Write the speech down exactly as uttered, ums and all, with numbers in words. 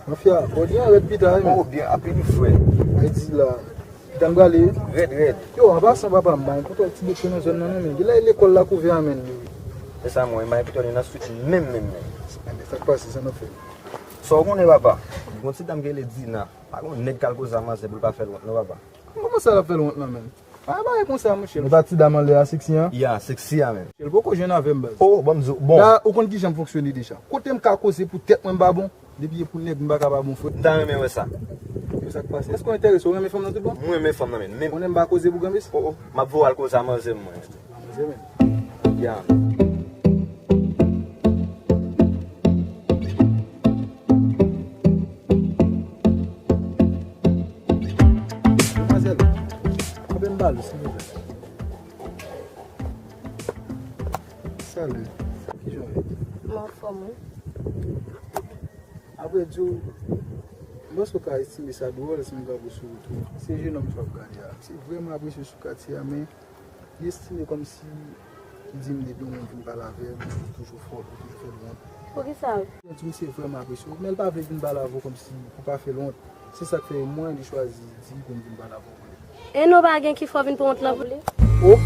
Mafya, ou di an rèd pita wi, men. Oh, byen, apil frè. Ayiti la. Pita m prale. Rèd, rèd. Yo, an pasan, papa, m ba yon kontwòl ti bèt nan zòn nan, non, men. Gen lè lekòl la kouvè a, men. E sa, mwen, m ba yon kontwòl nan street menm, menm, menm. Sa k pase, sa n ap fè? Sa w konnen, papa? Gon ti dam ki rele Dina. Pa gon nèg k al koze a manzè pou l pa fè l wont, non, papa. Kòman sa l ap fè l wont, non, men? Pa bagay konsa, monchè. Men pa ti dam anlè a seksi an? Ya, seksi a, men. Monchè, l poko jwenn avè m, baz. Oh, ban m di w, bon. La, ou konn kijan m fonksyone deja. Kote m ka koze pou tèt mwen, m pa bon. Depi e pou nèg, m pa ka pa bon, frè. M ta renmen wè sa. Yo, sa k pase? Èske w enterese? Ou renmen fanm nan tout bon? Mwen renmen fanm nan, men. Men konnen m pa koze pou granmesi? Oh, oh. M ap voye w al koze a manzè m, mwen. A manzè, men. Ya. Demwazèl, kanpe m pale, silvouplè. Salut. Kijan w ye? Mwen anfòm, wi. Apre di w, m panse w ka estime sa dwòl si m kanpe sou wout ou. Se jenòm sa w ap gade a. Se vrèman apresye sou katye a, men li estime kòmsi li di m depi yon moun vin pale avè m, li toujou fè w, li toujou fè l wont. Poukisa? Li di m se vrèman apresye w, men l pa vle vin pale avè w kòmsi pou pa fè l wont. Se sa k fè mwen li chwazi di pou m vin pale avè w. E nou pa gen ki fè w vin pran wont lan pou li? Oh!